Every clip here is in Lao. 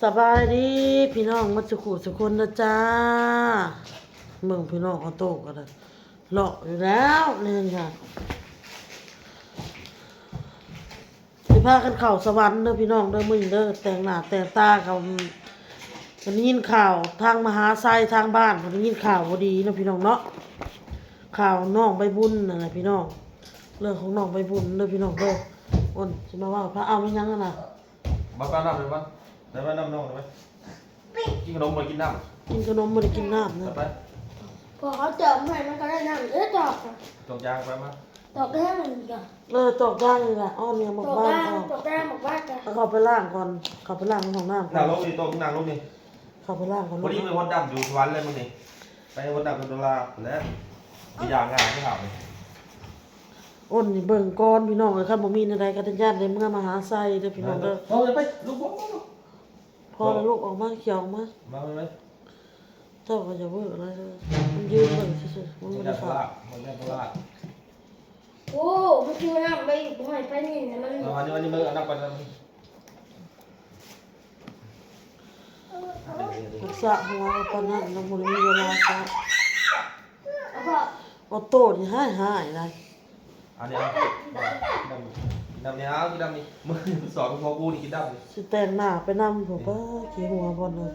ສະບາຍດີພີ່ນ້ອງໝົດສູ່ຄູ່ສູ່ຄົນເດີຈ້າ. ເບິ່ງພີ່ນ້ອງອອໂຕ້ກໍໄດ້ເລາະຢູ່ແລ້ວນີ້ນະ ຊິພາກັນເຂົ້າສະຫວັນເດີພີ່ນ້ອງເດີ ມື້ນີ້ເດີ. ແຕ່ງໜ້າແຕ່ງຕາກໍ ກໍໄດ້ຍິນຂ່າວທາງມະຫາໄຊທາງບ້ານ ກໍໄດ້ຍິນຂ່າວບໍ່ດີເນາະພີ່ນ້ອງເນາະ ຂ່າວນ້ອງໃບບຸນນັ້ນແຫຼະພີ່ນ້ອງ. ເລື່ອງຂອງນ້ອງໃບບຸນເດີພີ່ນ້ອງເດີ. ໂອ້ນ ຊິມາເວົ້າພາເອົາແມ່ນຫຍັງຫັ້ນນະ? ມາປານ້ຳໄດ້ບໍ່? ໄດ້ມານ້ຳນ້ອງໄດ້ໄໝ? ກິນຂະໜົມບໍ່ໄດ້ກິນນ້ຳ ກິນຂະໜົມບໍ່ໄດ້ກິນນ້ຳນະ ໄປ ພໍເຂົາເຈີມໃຫ້ມັນກໍໄດ້ນ້ຳເອີ ຕອກ ຕອກຢາງໄປມາ ຕອກແຮງມັນກໍ ເອີ ຕອກຢາງນີ້ແຫຼະ ເອົານີ້ໝາກຫວານອອກ ຕອກຢາງໝາກຫວານກໍ ເອົາເຂົ້າໄປລ້າງກ່ອນ ເຂົ້າໄປລ້າງຫ້ອງນ້ຳກ່ອນ ນັ່ງລົງນີ້ ໂຕະ ນັ່ງລົງນີ້ ເຂົ້າໄປລ້າງກ່ອນ ພໍດີໄປຫົດດຳຢູ່ສະຫວັນເລີຍມື້ນີ້ ໄປຫົດດຳກັບໂດລາພຸ້ນແຫຼະ ໄປຢາງງານໄປຖາມ ໂອ້ນນີ້ເບິ່ງກ່ອນພີ່ນ້ອງເອີຍ ຄັນບໍ່ມີແນວໃດກໍໄດ້ຢ້ານໄດ້ເມືອມະຫາໄຊເດີພີ່ນ້ອງເດີ. ເອີ ໄປ ລຸກ ພໍແລ້ວລູກ ອອກມາ ຂຽວອອກມາ ມາໄວໆ ເຈົ້າກໍຢ່າເວີຫຼາຍເດີ ມັນຢືນເບິ່ງຊື່ໆ ມັນບໍ່ໄດ້ຂາດ ມັນຢ້ານພະລາດ ມັນຢ້ານພະລາດ. ໂອ້ ມັນຄືນ້ຳໄປ ບໍ່ໃຫ້ໄປນີ້ນະ ມັນ ເອົາອັນນີ້ ອັນນີ້ເບິ່ງ ເອົານ້ຳໄປນຳ ມັນສະຫົວປານນັ້ນ ລະບໍ່ໄດ້ມີເວລາສະ ເອົາພໍ່ ອອໂຕ້ນີ້ຮ້າຍໆ ຫຼາຍ. ອັນນີ້ເອົາ ກິນນ້ຳນີ້ ເອົາກິນນ້ຳນີ້ ມື້ສອນພໍ່ກູນີ້ກິນນ້ຳນີ້ ຊິແຕ່ງໜ້າໄປນຳພຸ້ນ ປ້າ ຂີ້ຫົວບ່ອນເລີຍ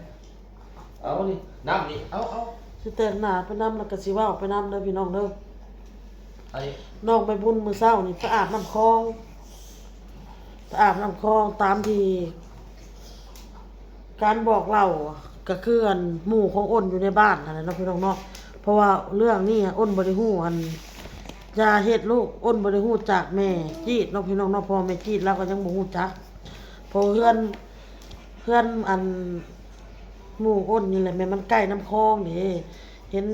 ເອົານີ້ ນ້ຳນີ້ ເອົາ ເອົາ ຊິແຕ່ງໜ້າໄປນຳ ແລ້ວກໍຊິເວົ້າໄປນຳເດີພີ່ນ້ອງເດີ. ອັນນີ້ ນ້ອງໃບບຸນມື້ເຊົ້ານີ້ໄປອາບນ້ຳຄອງ ໄປອາບນ້ຳຄອງຕາມທີ່ ການບອກເລົ່າກໍຄືອັນໝູ່ຂອງໂອ້ນຢູ່ໃນບ້ານຫັ້ນແຫຼະເນາະພີ່ນ້ອງເນາະ ເພາະວ່າເລື່ອງນີ້ໂອ້ນບໍ່ໄດ້ຮູ້ ອັນ ຢ່າເຮັດລູກ ໂອ້ນບໍ່ໄດ້ຮູ້ຈັກແມ່ຈີດເນາະພີ່ນ້ອງເນາະ ເພາະວ່າແມ່ຈີດລາວກໍຍັງບໍ່ຮູ້ຈັກ ເພາະເຮືອນ ເຮືອນອັນໝູ່ໂອ້ນນີ້ແຫຼະ ແມ່ນມັນໃກ້ນ້ຳຄອງເດ້ ເຫັນ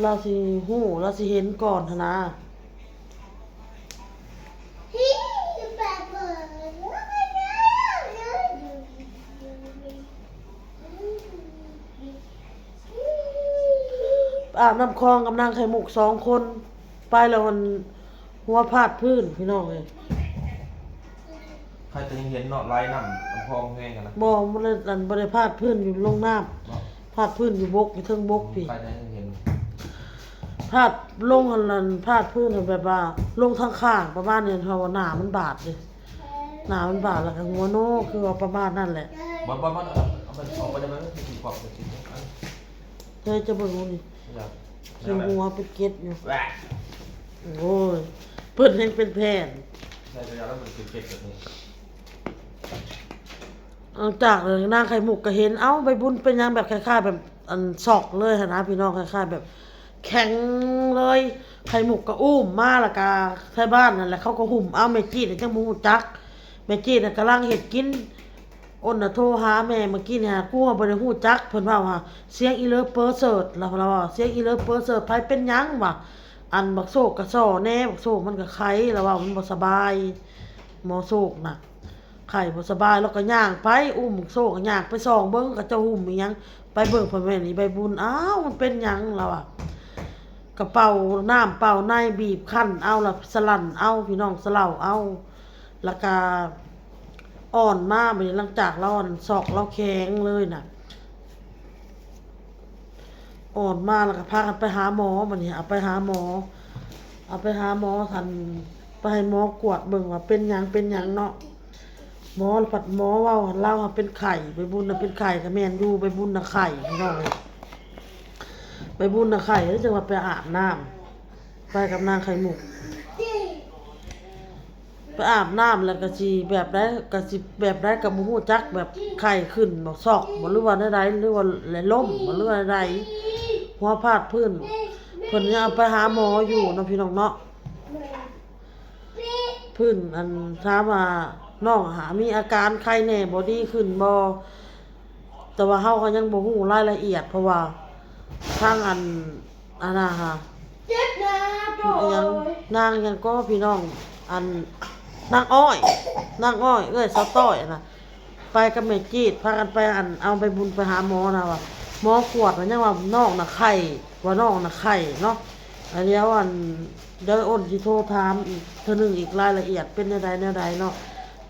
ລາວຊິຮູ້ ລາວຊິເຫັນກ່ອນຫັ້ນນະ. ອາບນ້ຳຄອງກັບນາງໄຂ່ມຸກສອງຄົນ ໄປແລ້ວມັນຫົວພາດພື້ນ ພີ່ນ້ອງເອີຍ. ໃຜແຕ່ຍັງເຫັນເນາະ ໄຫຼນ້ຳ ນ້ຳຄອງແຮງຫັ້ນນະ. ບໍ່ ບໍ່ໄດ້ ອັນ ບໍ່ໄດ້ພາດພື້ນຢູ່ລົງນ້ຳ ເນາະ ພາດພື້ນຢູ່ບົກ ຢູ່ເທິງບົກພີ້ ໃຜແຕ່ຍັງເຫັນ ພາດລົງຫັ້ນ ພາດພື້ນຫັ້ນ ແບບວ່າລົງທາງຂ້າງປະມານນີ້ ເພາະວ່າໜ້າມັນບາດເດ້ ໜ້າມັນບາດ ແລ້ວກໍຫົວໂນ ຄືວ່າປະມານນັ້ນແຫຼະ. ບໍ່ ບໍ່ ບໍ່ ເອົາໄປ ເອົາໄປໄດ້ໄໝ? ມັນຊິຄວາມເປັນຈິງ ເຮີ້ຍ ຈະເບິ່ງນີ້ ຂີ້ຫົວເປັນເກັດຢູ່ ໂອ້ຍ ເພິ່ນແຮ່ງເປັນແຜ່ນ ໃສ່ໄປແລ້ວມັນເປັນເກັດແບບນີ້. ຫຼັງຈາກນັ້ນນາງໄຂ່ມຸກກໍເຫັນ ເອົ້າ ໃບບຸນເປັນຫຍັງ ແບບຄ້າຍໆແບບ ອັນ ຊັອກເລີຍຫັ້ນນະພີ່ນ້ອງ ຄ້າຍໆແບບແຂງເລີຍ. ໄຂ່ມຸກກໍອຸ້ມມາ ແລ້ວກໍໄທບ້ານນັ້ນແຫຼະ ເຂົາກໍຫຸ້ມເອົາ ແມ່ຈີດນະ ຈັ່ງບໍ່ຮູ້ຈັກ ແມ່ຈີດນະກຳລັງເຮັດກິນ. ໂອ້ນນະໂທຫາແມ່ມື້ກີ້ນີ້ ກູວ່າບໍ່ໄດ້ຮູ້ຈັກ ເພິ່ນເວົ້າວ່າ ສຽງອີເລີເປີເສີດ ລາວ ລາວວ່າ ສຽງອີເລີເປີເສີດ ໃຜເປັນຫຍັງ ວ່າ ອັນ ບັກໂຊກກໍສໍ່ແດ່ ບັກໂຊກມັນກໍໄຂ້ ລາວວ່າມັນບໍ່ສະບາຍ ໝໍໂຊກນະ ໄຂ້ບໍ່ສະບາຍ ລາວກໍຍ່າງໄປ ອຸ້ມບັກໂຊກ ຍ່າງໄປສ່ອງເບິ່ງ ເຂົາເຈົ້າຫຸ້ມອີ່ຫຍັງ ໄປເບິ່ງ ພໍ່ແມ່ນອີໃບບຸນ ອ້າວ ມັນເປັນຫຍັງ ລາວວ່າ ກະເປົ່ານ້ຳເປົ່າໃນ ບີບຄັ້ນເອົາ ລະສະຫຼັ່ນເອົາ ພີ່ນ້ອງ ສະເຫຼົາເອົາ ລະກະອ່ອນມາ ບາດນີ້ຫຼັງຈາກລາວອັນ ຊັອກລາວແຂງເລີຍນະ ອ່ອນມາ ລະກະພາກັນໄປຫາໝໍ ບາດນີ້ເອົາໄປຫາໝໍ ເອົາໄປຫາໝໍ ຄັນໄປໃຫ້ໝໍກວດເບິ່ງວ່າເປັນຫຍັງ ເປັນຫຍັງເນາະ. ໝໍລະພັດໝໍເວົ້າ ລາວເປັນໄຂ້ ໃບບຸນນະເປັນໄຂ້ ກະແມ່ນຢູ່ ໃບບຸນນະໄຂ້ ພີ່ນ້ອງເອີຍ ໃບບຸນນະໄຂ້ ຈັ່ງວ່າໄປອາບນ້ຳ ໄປກັບນາງໄຂ່ມຸກ ໄປອາບນ້ຳ ແລ້ວກະຊິແບບໃດ ກະຊິແບບໃດກະບໍ່ຮູ້ຈັກ ແບບໄຂ້ຂຶ້ນບໍ່ ຊັອກບໍ່ ຫຼືວ່າແນວໃດ ຫຼືວ່າແລະລົ້ມບໍ່ ຫຼືວ່າແນວໃດ ຫົວພາດພື້ນ ເພິ່ນຍັງເອົາໄປຫາໝໍຢູ່ເນາະ ພີ່ນ້ອງເນາະ. ພື້ນ ອັນ ຖາມວ່ານ້ອງຫາມີອາການໄຄແດ່ບໍ່ ດີຂຶ້ນບໍ່ ແຕ່ວ່າເຮົາກໍຍັງບໍ່ຮູ້ລາຍລະອຽດ ເພາະວ່າທາງ ອັນ ອັນນະຫາ ເຈັບນະ ອີ່ຫຍັງ ນາງຫຍັງກໍ ພີ່ນ້ອງ ອັນ ນາງອ້ອຍ ນາງອ້ອຍ ເອື້ອຍສາວຕ້ອຍຫັ້ນນະ ໄປກັບແມ່ຈີດ ພາກັນໄປ ອັນ ເອົາໃບບຸນໄປຫາໝໍນະ ວ່າໝໍກວດວ່າຍັງວ່ານ້ອງນະໄຂ້ ວ່ານ້ອງນະໄຂ້ເນາະ. ແລ້ວ ອັນ ດຽວອ້ນຊິໂທຖາມອີກເທື່ອໜຶ່ງອີກ ລາຍລະອຽດເປັນແນວໃດແນວໃດເນາະ.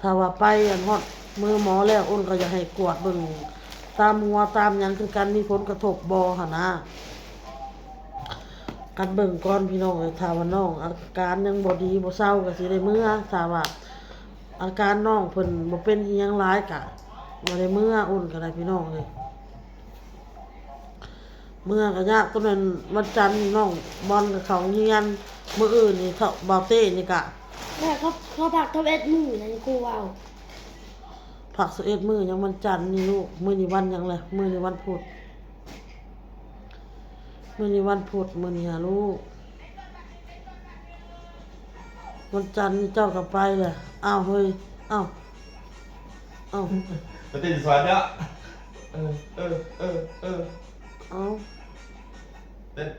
ຖ້າວ່າໄປ ອັນ ຮອດ ມື້ໝໍແລ້ວ ອ້ນກໍຢາກໃຫ້ກວດເບິ່ງຕາມຫົວຕາມຫຍັງຄືກັນ ມີຜົນກະທົບບໍ່ຫັ້ນນະ. ກັນເບິ່ງກ່ອນພີ່ນ້ອງເອີຍ ຖ້າວ່ານ້ອງອາການຍັງບໍ່ດີບໍ່ເຊົາກໍຊິໄດ້ເມືອ, ຖ້າວ່າອາການນ້ອງເພິ່ນບໍ່ເປັນອີ່ຫຍັງຫຼາຍກໍບໍ່ໄດ້ເມືອ ອ້ນກໍໄດ້ພີ່ນ້ອງເອີຍ. ເມືອກໍຍາກ ຕອນນັ້ນວັນຈັນນ້ອງບອນກໍເຂົ້າໂຮງຮຽນ, ມື້ອື່ນນີ້ເຖົ້າບ່າວເຕ້ນີ້ກະ ແມ່ ເຂົາ ເຂົາພັກຊາວເອັດມື້ນັ້ນ ຄູເວົ້າ. ພັກຊາວເອັດມື້ ຍັງວັນຈັນນີ້ລູກ. ມື້ນີ້ວັນຫຍັງແລະ? ມື້ນີ້ວັນພຸດ. ມື້ນີ້ວັນພຸດ ມື້ນີ້ຫາລູກ. ວັນຈັນນີ້ເຈົ້າກໍໄປແຫຼະ. ອ້າວເຮີ້ຍ ອ້າວ ອ້າວ ໄປເຕັ້ນສວນເນາະ. ເອີ ເອີ ເອີ ເອີ ເອົ້າ ເຕັ້ນ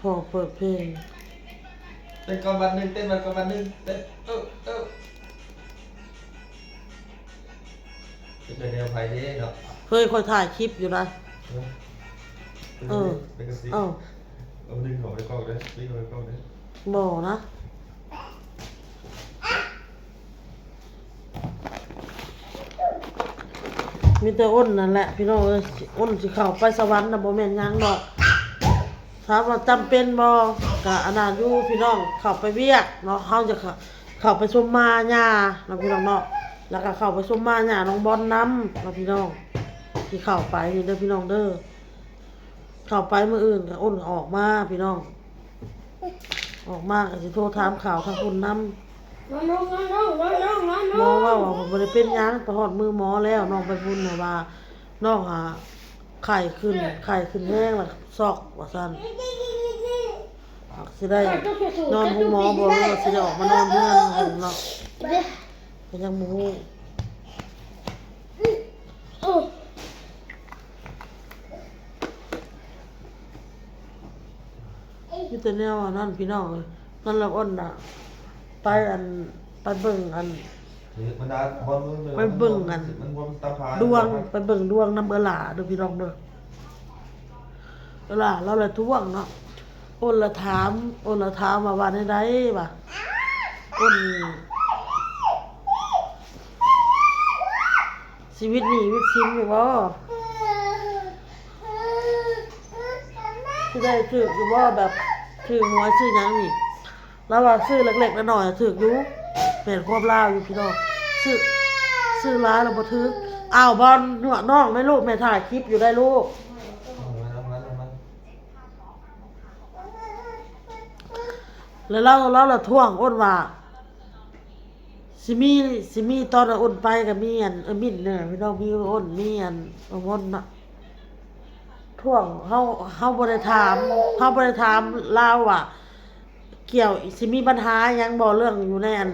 ພໍ່ເປີດເພງ ເຕັ້ນກ່ອນບາດໜຶ່ງ ເຕັ້ນກ່ອນບາດໜຶ່ງ ເຕັ້ນ ເອີ ເອີ. ເປັນແນວໃຜເດ້ເນາະ? ເຮີ້ຍ ຂ້ອຍຖ່າຍຄລິບຢູ່ນະ. ເອີ ເອີ ເອີ ເອົາໜຶ່ງເຂົ້າໄປກ້ອງເດີ ນີ້ເຂົ້າໄປກ້ອງເດີ. ບໍ່ນະ ມີແຕ່ອ້ນນັ້ນແຫຼະພີ່ນ້ອງເອີຍ. ອ້ນຊິເຂົ້າໄປສະຫວັນນະ ບໍ່ແມ່ນຫຍັງດອກ. ຖາມວ່າຈຳເປັນບໍ່? ກະອັນນັ້ນຢູ່ພີ່ນ້ອງ, ເຂົ້າໄປວຽກເນາະ, ເຮົາຈະເຂົ້າ ເຂົ້າໄປຊົມມາຍ່າເນາະພີ່ນ້ອງເນາະ, ແລ້ວກະເຂົ້າໄປຊົມມາຍ່ານ້ອງບອນນຳເນາະພີ່ນ້ອງ. ຊິເຂົ້າໄປນີ້ເດີພີ່ນ້ອງເດີ, ເຂົ້າໄປມື້ອື່ນກະອ້ນອອກມາພີ່ນ້ອງ, ອອກມາກະຊິໂທຖາມຂ່າວທາງພຸ້ນນຳ. ໝໍເວົ້າວ່າບໍ່ໄດ້ເປັນຫຍັງ, ໄປຮອດມືໝໍແລ້ວ, ນ້ອງໄປພຸ້ນນະວ່າ ນ້ອງຫາໄຂ້ຂຶ້ນ, ໄຂ້ຂຶ້ນແຮງ ແລ້ວຊັອກວ່າຊັ້ນ. ຊິໄດ້ນອນໂຮງໝໍບໍ່ ຫຼືວ່າຊິໄດ້ອອກມານອນເຮືອນເນາະ ກໍຍັງບໍ່ຮູ້. ມີແຕ່ແນວອັນນັ້ນພີ່ນ້ອງເອີຍ. ນັ້ນລະອ້ນນະ ໄປອັນ ໄປເບິ່ງອັນ ໄປເບິ່ງອັນ ດວງ ໄປເບິ່ງດວງນຳເອື້ອຫຼ້າເດີພີ່ນ້ອງເດີ. ເອື້ອຫຼ້າລາວລະທ້ວງເນາະ, ອ້ນລະຖາມ ອ້ນລະຖາມວ່າ ວ່າແນວໃດວ່າ ອ້ນ ຊີວິດໜີ້ວິດສິນຢູ່ບໍ່? ຊິໄດ້ຖືກຢູ່ບໍ່? ແບບຖືກຫວຍຊື້ຫຍັງນີ້ ລາວວ່າຊື້ເລັກໆນ້ອຍໆຖືກຢູ່. ແມ່ນຄວາມລາວຢູ່ພີ່ນ້ອງ, ຊື້ ຊື້ຫຼາຍແລ້ວບໍ່ຖືກ. ອ້າວ ບອນ ນ້ອງແມ່ລູກ, ແມ່ຖ່າຍຄລິບຢູ່ໄດ໋ລູກ. ແລ້ວລາວ ລາວລະທ້ວງອ້ນວ່າ ຊິມີ ຊິມີ ຕອນອ້ນໄປກໍມີອັນ ເອີ ມິ້ນເດີພີ່ນ້ອງ, ມີອ້ນ ມີອັນ ເອີ ມົນນະ ທ້ວງ. ເຮົາ ເຮົາບໍ່ໄດ້ຖາມ ເຮົາບໍ່ໄດ້ຖາມລາວວ່າ ກ່ຽວ ຊິມີບັນຫາຫຍັງບໍ່ ເລື່ອງຢູ່ໃນອັນ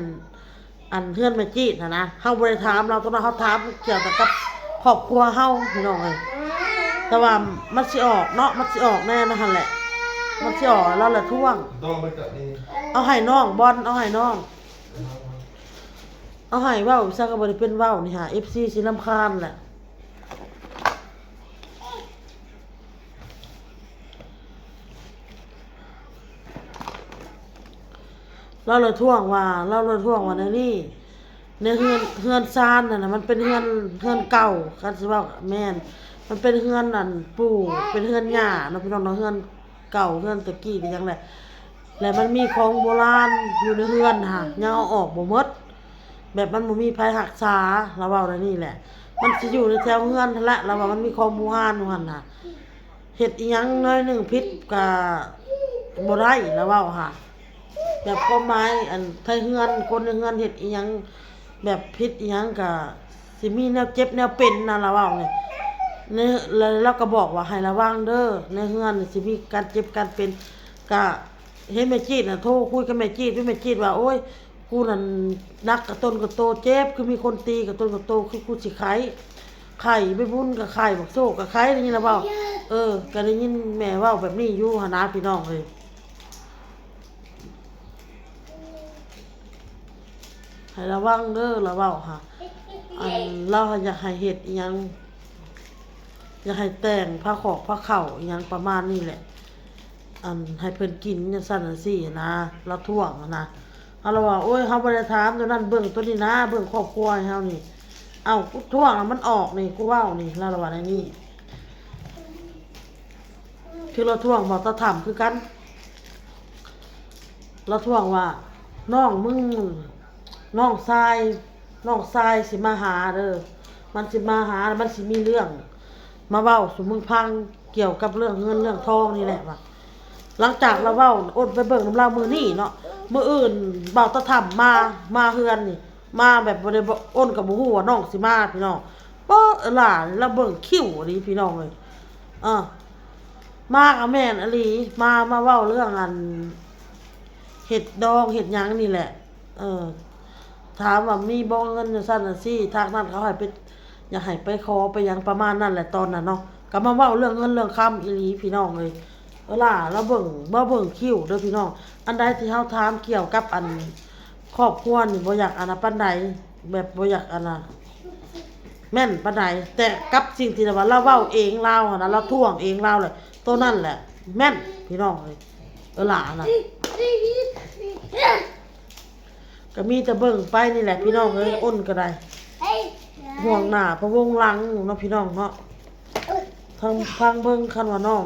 ອັນເຮືອນແມ່ຈີດຫັ້ນນະ. ເຮົາບໍ່ໄດ້ຖາມລາວ ຕອນນັ້ນເຮົາຖາມກ່ຽວແຕ່ກັບຄອບຄົວເຮົາພີ່ນ້ອງເອີຍ. ແຕ່ວ່າມັນຊິອອກເນາະ ມັນຊິອອກແນ່ນະຫັ້ນແຫຼະ, ມັນຊິອອກ ລາວລະທ້ວງ. ເອົາໃຫ້ນ້ອງບອນ ເອົາໃຫ້ນ້ອງ ເອົາໃຫ້ເວົ້າ ຊັ້ນກໍບໍ່ໄດ້ເປັນເວົ້ານີ້ຫາ ເອັຟຊີ ຊິລຳຄານແຫຼະ. ລາວລະທ້ວງວ່າ ລາວລະທ້ວງວ່າແນວນີ້ ໃນເຮືອນ ເຮືອນຊານຫັ້ນນະ ມັນເປັນເຮືອນ ເຮືອນເກົ່າ ຄັນຊິເວົ້າແມ່ນ ມັນເປັນເຮືອນອັນປູ່ ເປັນເຮືອນຍ່າເນາະ ພີ່ນ້ອງເນາະ, ເຮືອນເກົ່າ ເຮືອນແຕ່ກີ້ແຕ່ຫຍັງແຫຼະ. ແລະມັນມີຂອງໂບລານຢູ່ໃນເຮືອນຫັ້ນ ຍັງເອົາອອກບໍ່ໝົດ, ແບບມັນບໍ່ມີໃຜຮັກສາ ລາວເວົ້າແນວນີ້ແຫຼະ. ມັນຊິຢູ່ໃນແຖວເຮືອນຫັ້ນແຫຼະ ລາວວ່າມັນມີຂອງບູຮານຢູ່ຫັ້ນນະ, ເຮັດອີ່ຫຍັງໜ້ອຍໜຶ່ງຜິດກະບໍ່ໄດ້ ລາວເວົ້າຫາ. ແບບຄວາມໝາຍ ອັນ ໄທເຮືອນ ຄົນໃນເຮືອນເຮັດອີ່ຫຍັງແບບຜິດອີ່ຫຍັງກະຊິມີແນວເຈັບແນວເປັນນະ ລາວເວົ້ານີ້. ແລະ ລາວກໍບອກວ່າໃຫ້ລະວັງເດີ ໃນເຮືອນຊິມີການເຈັບການເປັນ. ກະ ເຫັນແມ່ຈີດນະ ໂທຄຸຍກັບແມ່ຈີດ ແມ່ຈີດວ່າ ໂອ້ຍ ກູນັ້ນໜັກກະຕົນກະໂຕ ເຈັບ ຄືມີຄົນຕີກະຕົນກະໂຕ ຄືກູຊິໄຂ້ ໄຂ້ ແມ່ບຸນກະໄຂ້ ບັກໂຊກະໄຂ້ ໄດ້ຍິນລາວເວົ້າ. ເອີ ກະໄດ້ຍິນແມ່ເວົ້າແບບນີ້ຢູ່ຫັ້ນນະ ພີ່ນ້ອງເອີຍ. ໃຫ້ລະວັງເດີ ລາວເວົ້າຫາ ອັນ ລາວຫາຢາກໃຫ້ເຮັດອີ່ຫຍັງ ຢາກໃຫ້ແຕ່ງພາຂອກພາເຂົ້າອີ່ຫຍັງປະມານນີ້ແຫຼະ ອັນ ໃຫ້ເພິ່ນກິນຈັ່ງຊັ້ນຈັ່ງຊີ້ນະ ລາວທ້ວງນະ. ເຮົາລະວ່າ ໂອ້ຍ ເຮົາບໍ່ໄດ້ຖາມໂຕນັ້ນ ເບິ່ງໂຕນີ້ນາ ເບິ່ງຄອບຄົວໃຫ້ເຮົານີ້. ເອົ້າ ກູທວງແລ້ວມັນອອກນີ້ ກູເວົ້ານີ້ ລາວລະວ່າແນວນີ້. ຄືລາວທວງເວົ້າຕາຖ້ຳຄືກັນ ລາວທວງວ່າ ນ້ອງມຶງ ນ້ອງຊາຍ ນ້ອງຊາຍຊິມາຫາເດີ ມັນຊິມາຫາ ມັນຊິມີເລື່ອງມາເວົ້າສູ່ມຶງຟັງ ກ່ຽວກັບເລື່ອງເງິນເລື່ອງທອງນີ້ແຫຼະວ່າ. ຫຼັງຈາກລາວເວົ້າ ອົນໄປເບິ່ງນຳລາວມື້ນີ້ເນາະ ມື້ອື່ນບ່າວຕາຖ້ຳມາ ມາເຮືອນນີ້ ມາແບບບໍ່ໄດ້ ອົນກໍບໍ່ຮູ້ວ່ານ້ອງຊິມາພີ່ນ້ອງ. ເອີ ຫຼ້າລາວເບິ່ງຄິວອີ່ຫຼີພີ່ນ້ອງເອີຍ. ເອີ ມາກໍແມ່ນອີ່ຫຼີ ມາ ມາເວົ້າເລື່ອງອັນ ເຮັດດອງເຮັດຫຍັງນີ້ແຫຼະ. ເອີ ຖາມວ່າມີບໍ່ເງິນຈັ່ງຊັ້ນຈັ່ງຊີ້ ທາງນັ້ນເຂົາໃຫ້ໄປ ຢາກໃຫ້ໄປຂໍໄປຫຍັງປະມານນັ້ນແຫຼະຕອນນັ້ນເນາະ. ກໍມາເວົ້າເລື່ອງເງິນເລື່ອງຄຳອີ່ຫຼີພີ່ນ້ອງເອີຍ. ເອີ ຫຼ້າລາວເບິ່ງ ມາເບິ່ງຄິວເດີພີ່ນ້ອງ. ອັນໃດທີ່ເຮົາຖາມກ່ຽວກັບອັນຄອບຄົວນີ້ ບໍ່ຢາກອັນນັ້ນປານໃດ ແບບບໍ່ຢາກອັນນັ້ນ ແມ່ນປານໃດ ແຕ່ກັບສິ່ງທີ່ວ່າລາວເວົ້າເອງລາວຫັ້ນນະ ລາວທວງເອງລາວແຫຼະ ໂຕນັ້ນແຫຼະແມ່ນພີ່ນ້ອງເອີຍ. ເອີ ຫຼ້ານະ ກໍມີແຕ່ເບິ່ງໄປນີ້ແຫຼະພີ່ນ້ອງເອີຍ. ອົນກໍໄດ້ ຫ່ວງໜ້າພະວົງຫຼັງເນາະພີ່ນ້ອງເນາະ. ທາງ ຟັງເບິ່ງ ຄັນວ່ານ້ອງ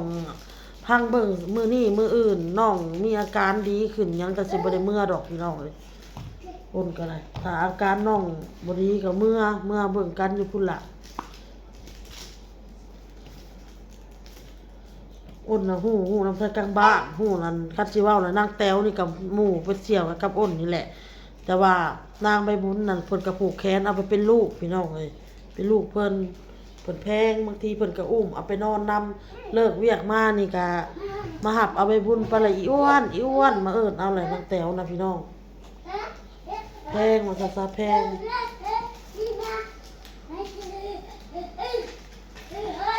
ຟັງເບິ່ງມື້ນີ້ມື້ອື່ນ ນ້ອງມີອາການດີຂຶ້ນຫຍັງ ກໍຊິບໍ່ໄດ້ເມືອດອກພີ່ນ້ອງເອີຍ. ອົນກໍໄດ້ ຖ້າອາການນ້ອງບໍ່ດີກໍເມືອ ເມືອເບິ່ງກັນຢູ່ພຸ້ນລະ. ອົນນະ ຮູ້ ຮູ້ນຳໄທກາງບ້ານ ຮູ້ນັ້ນ ຄັນຊິເວົ້ານະ ນາງແຕວນີ້ກໍໝູ່ເປັນສ່ຽວກັນກັບອົນນີ້ແຫຼະ. ແຕ່ວ່ານາງໃບບຸນນັ້ນ ເພິ່ນກໍຜູກແຂນເອົາໄປເປັນລູກພີ່ນ້ອງເອີຍ ເປັນລູກເພິ່ນ ເພິ່ນແພງ. ບາງທີເພິ່ນກໍອຸ້ມເອົາໄປນອນນຳ ເລີກວຽກມານີ້ກໍມາຮັບເອົາໃບບຸນໄປລະ ອີອ້ວນ ອີອ້ວນ ມາເອີ້ນເອົາແຫຼະ ນາງແຕວນະພີ່ນ້ອງ. ແພງວ່າຊັ້ນຊະ ແພງ.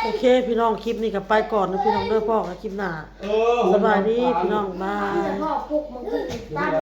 ໂອເຄພີ່ນ້ອງ ຄລິບນີ້ກໍໄປກ່ອນເດີພີ່ນ້ອງເດີ ພໍ້ກັນຄລິບໜ້າ. ເອີ ສະບາຍດີພີ່ນ້ອງ ບາຍ.